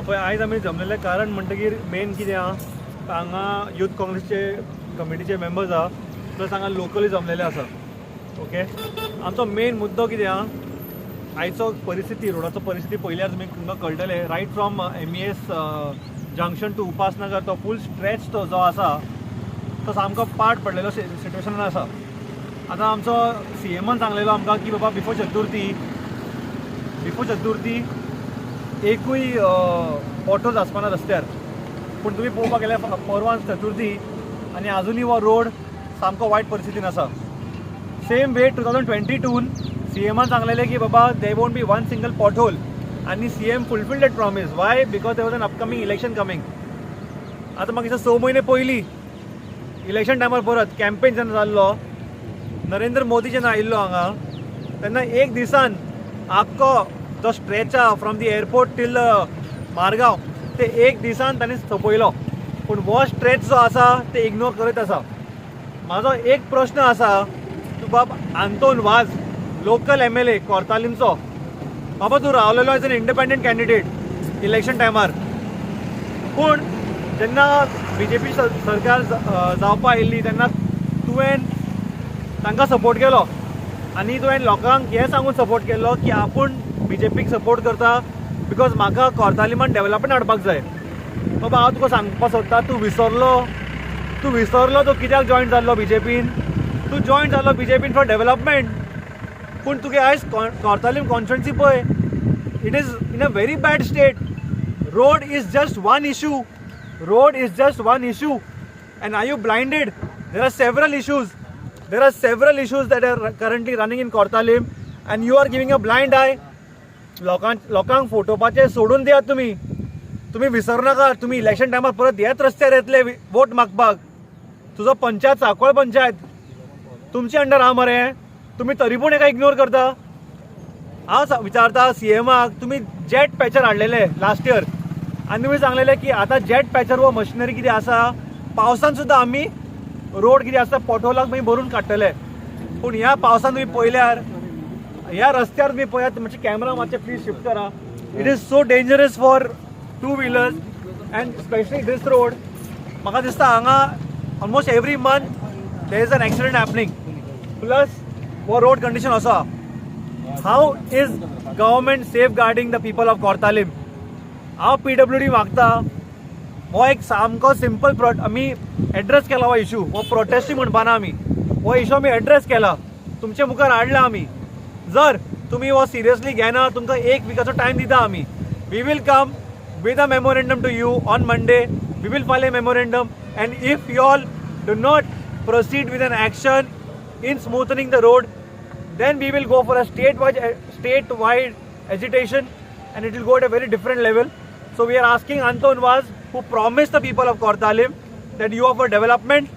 पळय, आयज आमी जमलेलें कारण म्हणटगीर मेन कितें आहा, हांगा युथ काँग्रेसचे कमिटीचे मेंबर्स आहा, प्लस हांगा लोकली जमलेले आसा. ओके, आमचो मेन मुद्दो कितें आहा, आयचो परिस्थिती, रोडाचो परिस्थिती पळयल्यार तुमी तुमकां कळटलें, right from MES junction to Upasnagar, तो फूल स्ट्रेच तो जो आसा तो सामको पाड पडलेलो सिट्युएशनान आसा. आतां आमचो सीएमान सांगलेलो आमकां की बाबा, बिफोर चतुर्थी एकूय ऑटोज आसपाना रस्त्यार. पूण तुमी पळोवपाक गेल्यार परवां चतुर्थी आनी आजुनूय हो रोड सामको वायट परिस्थितीन आसा. सेम वे 2022न सीएमान सांगलेलें की बाबा, there won't be one single pothole आनी CM fulfilled that promise. Why? Because there was an upcoming election coming. आतां म्हाका दिसता 6 म्हयने पयलीं इलेक्शन टायमार परत कॅम्पेन जेन्ना जाल्लो, नरेंद्र मोदी जेन्ना आयिल्लो हांगा, तेन्ना एक दिसान आख्खो जो स्ट्रेच आहा from the airport till Margao, ते एक दिसान तांणी सोंपयलो. पूण हो स्ट्रेच जो आसा ते इग्नोर करीत आसा. म्हाजो एक प्रश्न आसा तूं बाब आंतोन वाज, लोकल एमएलए कोर्तालिमचो, बाबा, तूं रावलेलो as an independent candidate election टायमार. पूण जेन्ना बीजेपी सरकार जावपा आयिल्ली, तेन्ना तुवें तांकां सपोर्ट केलो आनी तुवें लोकांक हें सांगून सपोर्ट केल्लो की आपूण बीजेपीक सपोर्ट करता because म्हाका कोर्तालिमान डेवलपमेंट हाडपाक जाय. बाबा, हांव तुका सांगपाक सोदता, तूं विसरलो, तूं विसरलो तूं कित्याक जॉयन जाल्लो बीजेपीन. तूं जॉयन जाल्लो बीजेपीन फॉर डेवलपमेंट, पूण तुगे आयज कोर्तालीम कॉन्स्टिट्युएन्सी पळय, it is in a very bad state. Road is just one issue. Road is just one issue. And are you blinded? There are several issues. There are several issues that are currently running in Cortalim and you are giving a blind eye. लोकांक लोकांक फटोवपाचें सोडून दियात तुमी. तुमी विसरनाका, तुमी election टायमार परत ह्याच रस्त्यार येतले वोट मागपाक. तुजो पंचायत, सांकवाळ पंचायत तुमचे अंडर आहा मरे, तुमी तरी पूण हेका इग्नोर करता. हांव विचारता सीएमाक, तुमी जेट पॅचर हाडलेले लास्ट इयर आनी तुमी सांगलेले की आतां जेट पॅचर हो मशिनरी कितें आसा, पावसान सुद्दां आमी रोड कितें आसा पोटहोलाक मागीर भरून काडटले. पूण ह्या पावसान तुमी पळयल्यार, ह्या रस्त्यार तुमी पळयात, मातशे कॅमेरा मातशे प्लीज शिफ्ट करा. It is so dangerous for two wheelers and specially this road. म्हाका दिसता हांगा almost every month there is an accident happening, plus हो रोड कंडिशन असो आहा. How is government safeguarding the people of Cortalim? हांव PWD मागता, हो एक सामको सिंपल प्रो आमी एड्रेस केला हो इशू. हो प्रोटेस्टी म्हणपाना आमी, हो इशू आमी एड्रेस केला, तुमचे मुखार हाडला आमी. जर तुमी हो सिरियसली घेना, तुमकां एक विकाचो टायम दिता आमी. We will come with a memorandum to you on Monday. We will file a memorandum and if you all do not proceed with an action in smoothening the road, then we will go for a state-wide agitation and it will go at a very different level. So we are asking Anton Vaz, who promised the people of Cortalim that you are for development,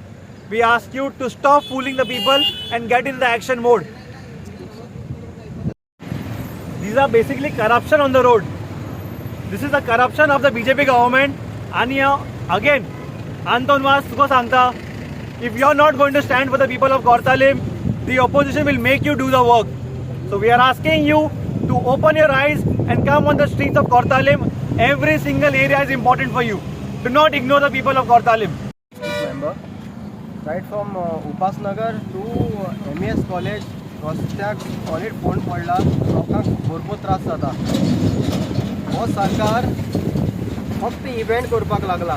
we ask you to stop fooling the people and get in the action mode. These are basically corruption on the road. This is the corruption of the BJP government. आणि again, Anton Vaz, तुका सांगता, if you are not going to stand for the people of Cortalim, the opposition will make you do the work. So we are asking you to open your eyes and come on the streets of Cortalim. Every single area is important for you. Do not ignore the people of Cortalim. Member, right from Upasnagar to MES College रस्त्याक solid फोंड पडला. लोकांक भरपूर त्रास जाता. हो सरकार फक्त इव्हेंट करपाक लागला.